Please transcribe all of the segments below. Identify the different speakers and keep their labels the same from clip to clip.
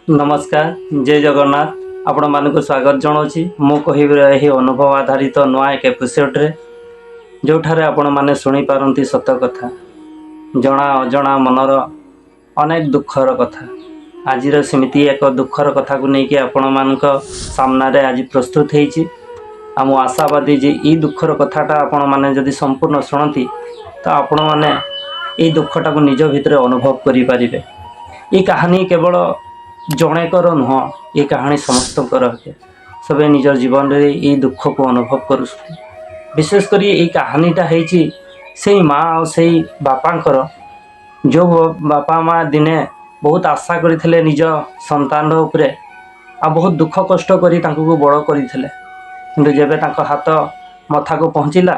Speaker 1: ନମସ୍କାର, ଜୟ ଜଗନ୍ନାଥ। ଆପଣମାନଙ୍କୁ ସ୍ୱାଗତ ଜଣାଉଛି ମୁଁ କହିବି ଏହି ଅନୁଭବ ଆଧାରିତ ନୂଆ ଏକ ଏପିସୋଡ଼ରେ, ଯେଉଁଠାରେ ଆପଣମାନେ ଶୁଣିପାରନ୍ତି ସତ କଥା, ଜଣା ଅଜଣା ମନର ଅନେକ ଦୁଃଖର କଥା। ଆଜିର ସେମିତି ଏକ ଦୁଃଖର କଥାକୁ ନେଇକି ଆପଣମାନଙ୍କ ସାମ୍ନାରେ ଆଜି ପ୍ରସ୍ତୁତ ହେଇଛି। ଆଉ ମୁଁ ଆଶାବାଦୀ ଯେ ଏଇ ଦୁଃଖର କଥାଟା ଆପଣମାନେ ଯଦି ସମ୍ପୂର୍ଣ୍ଣ ଶୁଣନ୍ତି, ତ ଆପଣମାନେ ଏଇ ଦୁଃଖଟାକୁ ନିଜ ଭିତରେ ଅନୁଭବ କରିପାରିବେ। ଏ କାହାଣୀ କେବଳ ଜଣେକର ନୁହଁ, ଏ କାହାଣୀ ସମସ୍ତଙ୍କର ଅଟେ। ସବେ ନିଜ ଜୀବନରେ ଏଇ ଦୁଃଖକୁ ଅନୁଭବ କରୁଛନ୍ତି। ବିଶେଷ କରି ଏଇ କାହାଣୀଟା ହେଇଛି ସେଇ ମା ଆଉ ସେଇ ବାପାଙ୍କର, ଯେଉଁ ବାପା ମା ଦିନେ ବହୁତ ଆଶା କରିଥିଲେ ନିଜ ସନ୍ତାନର ଉପରେ ଆଉ ବହୁତ ଦୁଃଖ କଷ୍ଟ କରି ତାଙ୍କୁ ବଡ଼ କରିଥିଲେ। କିନ୍ତୁ ଯେବେ ତାଙ୍କ ହାତ ମଥାକୁ ପହଞ୍ଚିଲା,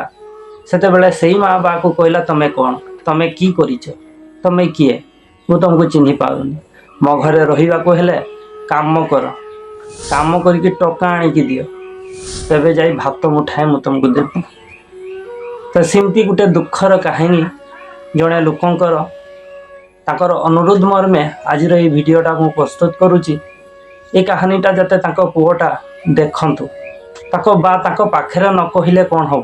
Speaker 1: ସେତେବେଳେ ସେଇ ମା ବାକୁ କହିଲା, "ତମେ କ'ଣ? ତମେ କି କରିଛ? ତମେ କିଏ? ମୁଁ ତମକୁ ଚିହ୍ନି ପାରୁନି। ମୋ ଘରେ ରହିବାକୁ ହେଲେ କାମ କର, କାମ କରିକି ଟଙ୍କା ଆଣିକି ଦିଅ, ତେବେ ଯାଇ ଭାତ ମୁଠାଏ ମୁଁ ତମକୁ ଦେବି।" ତ ସେମିତି ଗୋଟେ ଦୁଃଖର କାহিନୀ ଜଣେ ଲୋକଙ୍କର। ତାଙ୍କର ଅନୁରୋଧ ମର୍ମେ ଆଜିର ଏଇ ଭିଡ଼ିଓଟା ମୁଁ ପ୍ରସ୍ତୁତ କରୁଛି, ଏ କାହାଣୀଟା ଯାତେ ତାଙ୍କ ପୁଅଟା ଦେଖନ୍ତୁ। ତାଙ୍କ ବା ତାଙ୍କ ପାଖରେ ନ କହିଲେ କ'ଣ ହେବ,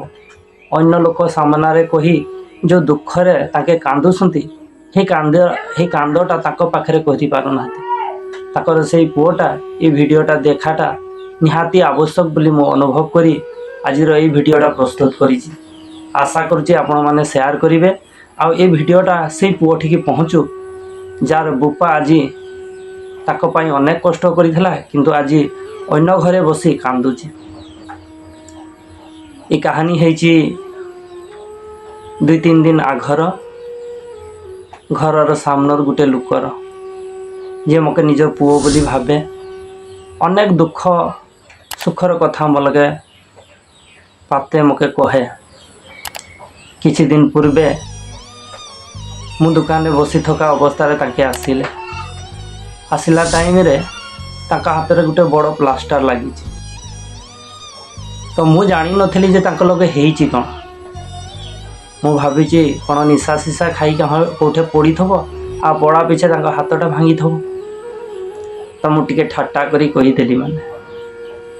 Speaker 1: ଅନ୍ୟ ଲୋକ ସାମ୍ନାରେ କହି ଯେଉଁ ଦୁଃଖରେ ତାଙ୍କେ କାନ୍ଦୁଛନ୍ତି, ସେଇ କାନ୍ଦଟା ତାଙ୍କ ପାଖରେ କରିପାରୁନାହାନ୍ତି। ତାଙ୍କର ସେଇ ପୁଅଟା ଏଇ ଭିଡ଼ିଓଟା ଦେଖାଟା ନିହାତି ଆବଶ୍ୟକ ବୋଲି ମୁଁ ଅନୁଭବ କରି ଆଜିର ଏଇ ଭିଡ଼ିଓଟା ପ୍ରସ୍ତୁତ କରିଛି। ଆଶା କରୁଛି ଆପଣମାନେ ସେୟାର କରିବେ ଆଉ ଏ ଭିଡ଼ିଓଟା ସେଇ ପୁଅଠିକି ପହଞ୍ଚୁ, ଯାହାର ବୁପା ଆଜି ତାଙ୍କ ପାଇଁ ଅନେକ କଷ୍ଟ କରିଥିଲା, କିନ୍ତୁ ଆଜି ଅନ୍ୟ ଘରେ ବସି କାନ୍ଦୁଛି। ଏ କାହାଣୀ ହେଇଛି 2-3 ଦିନ ଆଘର, ଘରର ସାମ୍ନାର ଗୋଟେ ଲୋକର, ଯିଏ ମୋତେ ନିଜ ପୁଅ ବୋଲି ଭାବେ। ଅନେକ ଦୁଃଖ ସୁଖର କଥା ମୋ ଲଗେ ପାତେ ମୋତେ କହେ। କିଛି ଦିନ ପୂର୍ବେ ମୁଁ ଦୋକାନରେ ବସିଥିବା ଅବସ୍ଥାରେ ତାଙ୍କେ ଆସିଲେ। ଆସିଲା ଟାଇମ୍ରେ ତାଙ୍କ ହାତରେ ଗୋଟେ ବଡ଼ ପ୍ଲାଷ୍ଟର ଲାଗିଛି। ତ ମୁଁ ଜାଣିନଥିଲି ଯେ ତାଙ୍କ ଲଗେ ହେଇଛି କ'ଣ। ମୁଁ ଭାବିଛି କ'ଣ ନିଶା ସିସା ଖାଇକି ହଁ କେଉଁଠି ପଡ଼ିଥିବ ଆଉ ପଡ଼ା ପିଛା ତାଙ୍କ ହାତଟା ଭାଙ୍ଗିଥିବ। ତ ମୁଁ ଟିକେ ଠାଟ୍ଟା କରି କହିଦେଲି ମାନେ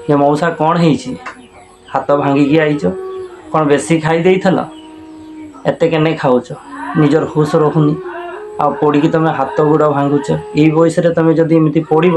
Speaker 1: ଯେ, "ମଉସା, କ'ଣ ହେଇଛି? ହାତ ଭାଙ୍ଗିକି ଆଇଛ? କ'ଣ ବେଶୀ ଖାଇ ଦେଇଥିଲ? ଏତେ କେନେ ଖାଉଛ? ନିଜର ହୁସ୍ ରହୁନି ଆଉ ପଡ଼ିକି ତୁମେ ହାତ ଗୋଡ଼ ଭାଙ୍ଗୁଛ। ଏଇ ବୟସରେ ତୁମେ ଯଦି ଏମିତି ପଡ଼ିବ